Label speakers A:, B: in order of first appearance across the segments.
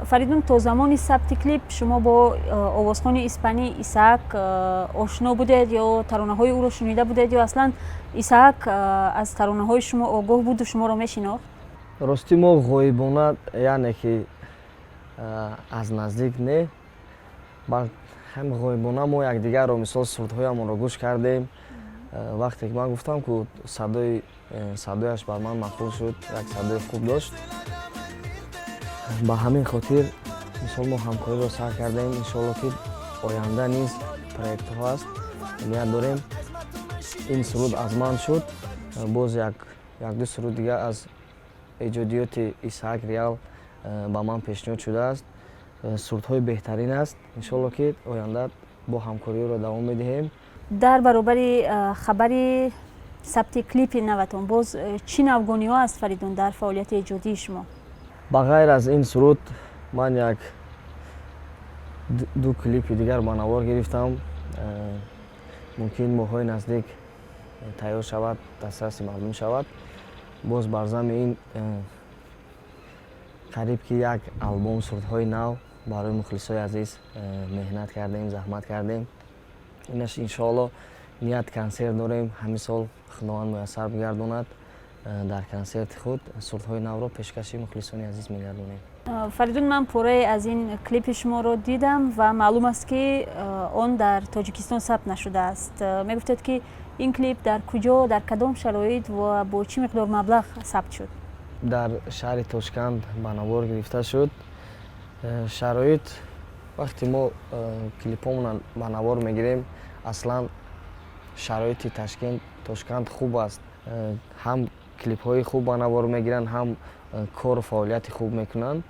A: Фаридун, то замони сабти клип шумо бо овозхони испанӣ Исаак ошно будед ё таронаҳои ӯро шунида будед, ё аслан Исаак аз таронаҳои шумо огоҳ буду шуморо мешинохт?
B: Ростӣ, мо ғоибона, яъне ки аз наздик не, ҳам ғоибона мо якдигарро, мисол, сурудҳоямонро гӯш кардем. Вақте ки ман гуфтам, ку садояш бар ман маъқул шуд, як садои хуб дошт, ба ҳамин хотир, мисол, мо ҳамкориро сар кардем. Иншоалло, ки оянда низ проектҳо аст, ният дорем. Ин суруд аз ман шуд, боз якду суруд дигар аз эҷодиёти Исаак Реал ба ман пешниҳод шудааст. Сурудҳои беҳтарин аст. Иншоалло, ки оянда бо ҳамкориро давом медиҳем.
A: Дар баробари хабари сабти клипи наватон боз чӣ навгониҳо аст, Фаридун, дар фаъолияти эҷодии шумо?
B: Ба ғайр аз ин суруд ман як ду клипи дигар ба навор гирифтам. Мумкин, моҳҳои наздик тайёр шавад, дастраси мардум шавад. Боз бар зами ин қариб ки як албом сурудҳои нав барои мухлисои азиз меҳнат кардем, заҳмат кардем. Инаш, иншоалло, ният консерт дорем ҳамин сол. Худованд муяссар бигардонад, дар консерти худ сурудҳои навро пешкаши мухлисони азиз мегардонем.
A: Фаридун, ман порае аз ин клипи шуморо дидам ва маълум аст, ки он дар Тоҷикистон сабт нашудааст. Мегуфтед, ки ин клип дар куҷо, дар кадом шароит ва бо чӣ миқдор маблағ сабт шуд?
B: Дар шаҳри Тошканд ба навор гирифта шуд. Шароит, вақте мо клипҳомона ба навор мегирем, аслан шароити Тошканд хуб аст. Ҳам клипҳои хуб ба навор мегиранд, ҳам кору фаъолияти хуб мекунанд.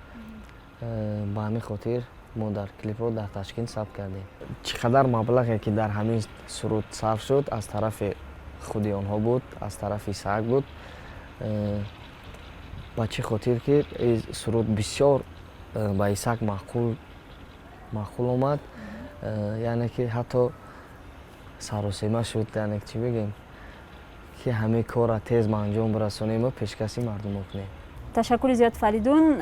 B: Ба ҳамин хотир мо дар клипро дар Ташкент сабт кардем. Чӣ қадар маблағе ки дар ҳамин суруд сарф шуд, аз тарафи худи онҳо буд, аз тарафи Исаак буд. Ба чӣ хотир ки суруд бисёр ба Исаак маъқул омад, яъне ки ҳатто саросема шуд, яъне чӣ бигем, ки ҳамин корра тез ба анҷом бирасонему пешкаши мардумо кунем.
A: Ташаккури зиёд, Фаридун.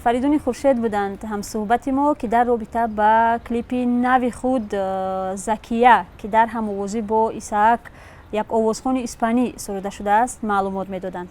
A: Фаридуни Хуршед буданд ҳамсӯҳбати мо, ки дар робита ба клипи нави худ «Закия», ки дар ҳамовозӣ бо Исаак, як овозхони испанӣ, суруда шудааст, маълумот медоданд.